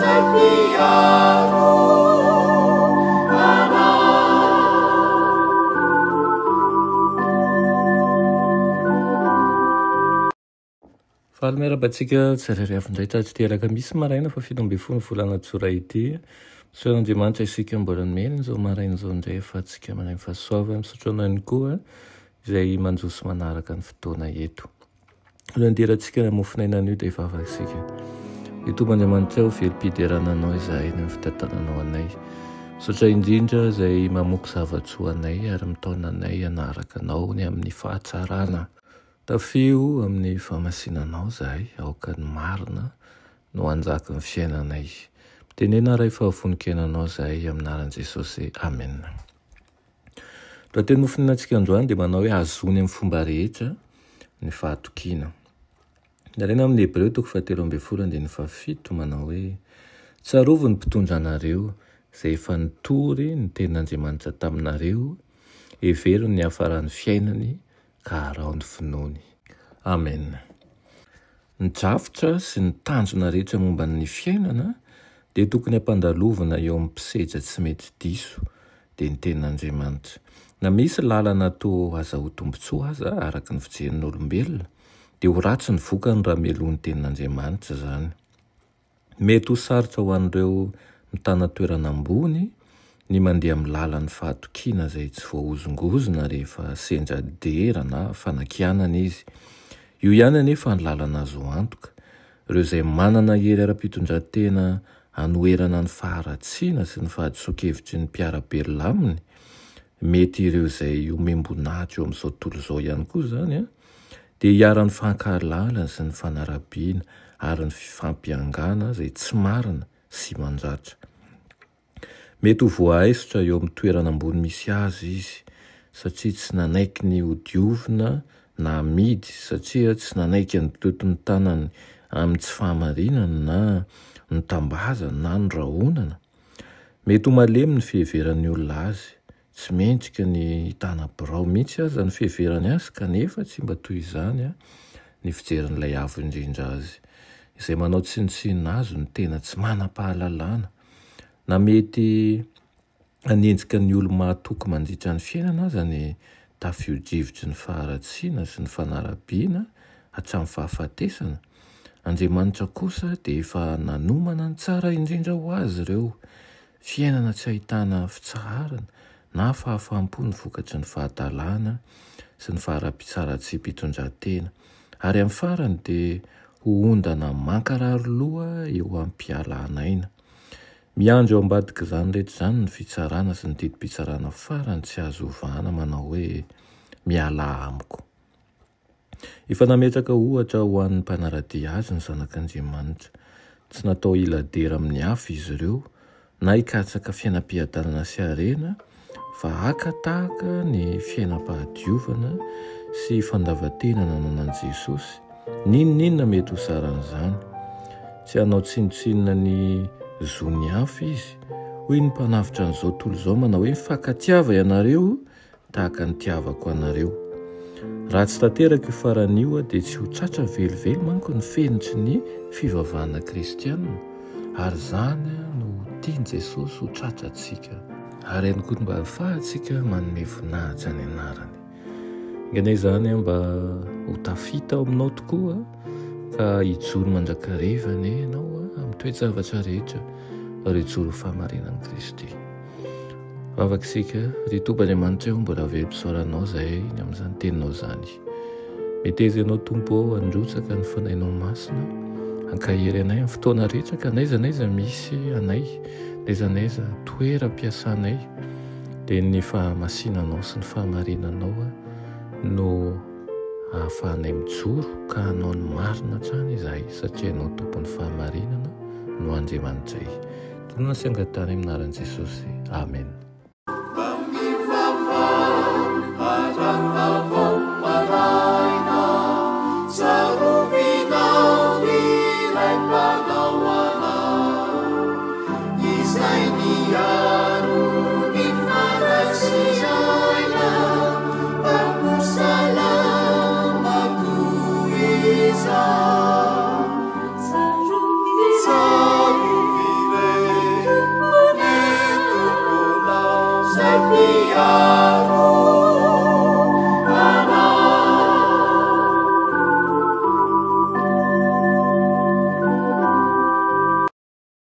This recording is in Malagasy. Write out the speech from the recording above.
Izay mpiaro anay. Faly miarahaba antsika tsirairay avy indray tratry ity alakamisy maraina faha 17 ny volana jolay ity. Misaotra an'Andriamanitra isika mbola nomeny izao maraina izao indray ahafahantsika mandray ny fahasoavany. Misaotra anao ihany koa izay manjo sy manaraka ny fotoana eto. Alohan'ny hidirantsika ny mofon'aina anio dia hivavaka isika. Ry Tompo Andriamanitra o, velom-piderana Anao izahay noho ny fitantananao anay. Misaotra indrindra izay mamoky zava-tsoa anay ary mitaona anay hanaraka Anao ny amin'ny fahatsarana. Tafio amin'ny fahamasinanao izahay, aoka ny marina no hanjaka ny fiainanay. Mitenena Ray fa vonon-kiainanao izahay amin'ny anaran'i Jesosy. Amena. Raha teny nofoninantsika androany dia manao hoe azony amin'ny fomba rehetra ny fahatokiana. Nalaina amin'ny Hebreo toko fahatelo ambin'ny folo andininy fahafito manao hoe tsarovy ny mpitondra anareo izay efa nitory ny tenin'Andriamanitra taminareo, hevero ny niafaran'ny fiainany ka araho ny finoany. Amen. Ny drafitra sy ny tanjona rehetra momba ny fiainana dia tokony hampandalovina eo amin'ny mpisedra tsy mety diso, dia ny Tenin'Andriamanitra. Na misy lalana toa azahoan-tombontsoa aza, araka ny fijerin'olombelona, dia ho ratsy ny vokany raha melohin'ny Tenin'Andriamanitra izany. Mety ho sarotra ho an'ireo mitana toerana ambony ny mandeha amin'ny lalan'ny fahatokiana izay tsy voahozongozona rehefa sendra dera na fanakianana izy. Io ihany anefa ny lalana azo antoka. Ireo izay manana hery ara-pitondran-tena hanoherana ny faharatsiana sy ny fahadisoan-kevitry ny mpiara-belona aminy, mety ireo izay omem-boninahitra eo amin'izao tontolo izao ihany koa izany, dia iharan'ny fankahalana sy ny fanarabiana ary ny fifampiangana izay tsy marina sy mandratra. Mety ho voaaisotra eo amin'ny toerana ambony misy azy izy satria tsy nanaiky ny hodiovina na hamidy satria tsy nanaiky handoto ny tanany amin'ny tsy fahamarinana na notambazana na norahonana. Mety ho malemy ny fiheveran'ny olona azy Tsy mendrika ny hitana birao mihitsy aza ny fiheverany azy kanefa tsy mba toy izany ny fijerin'ilay Avo Indrindra azy. Izay manao tsinontsinona azy no tena tsy manam-pahalalana. Na mety hanenjika ny olo-mahatoky mandritra ny fiainana aza ny tafio-drivotry ny faharatsiana sy ny fanarabiana hatramin'ny fahafatesana, Andriamanitra kosa dia efa nanomana ny tsara indrindra ho azy ireo. Fiainana tsy ahitana fitsaharana na fahafaham-po ny vokatry ny fahadalana sy ny faharapitsaratsiam-pitondran-tena, ary amin'ny farany dia ho ondana mankarary loha eo am-pialana aina. Miandry ao ambadik'izany rehetra izany ny fitsarana sy ny didim-pitsarana farany tsy azo ovana manao hoe, Mialà amiko. Efa nametraka ohatra ho an'ny mpanara-dia azy ny Zanak'Andriamanitra. Tsy natao hila dera amin'ny hafa izy ireo, na hikatsaka fiainam-piadanana sy harena, fa haka tahaka ny fiainam-pahadiovana sy fandavan-tena nananan'i Jesosy, n'inon'inona mety ho saran'izany. Tsy hanao tsinontsinona ny zon'ny hafa izy. Hoy ny Mpanavotra an'izao tontolo izao manao hoe, Mifankatiava ianareo, tahaka ny nitiavako anareo. Raha tsy tanteraka io farany io dia tsy ho tratra velively manko ny fenitry ny fivavahana kristiana, ary izany no tian'i Jesosy ho tratrantsika. Ary ihany koa ny mba hahafahantsika manome voninahitra ny anarany. Enga izany mba ho tafita ao aminao tokoa ka hijoro mandrakariva anie ianao amin'ny toe-javatra rehetra ary hijoro ho fahamarinan'i Kristy. Vavaka isika, ry Tompo Andriamanitra ô, mbola velom-pisaorana Anao izahay ny amin'izany Teninao izany. Meteza Ianao Tompo ô handrotsaka ny Fanahinao Masina, hankahery anay amin'ny fotoana rehetra ka n'aiza n'aiza misy anay, n'aiza n'aiza toeram-piasanay, dia ny fahamasinanao sy ny fahamarinanao no ahafahanay mijoro ka hanao ny marina hatrany izahay, satria Ianao Tompon'ny fahamarinana no Andriamanitray. Tonona sy angatahana amin'ny anaran'i Jesosy. Amen. Miaro.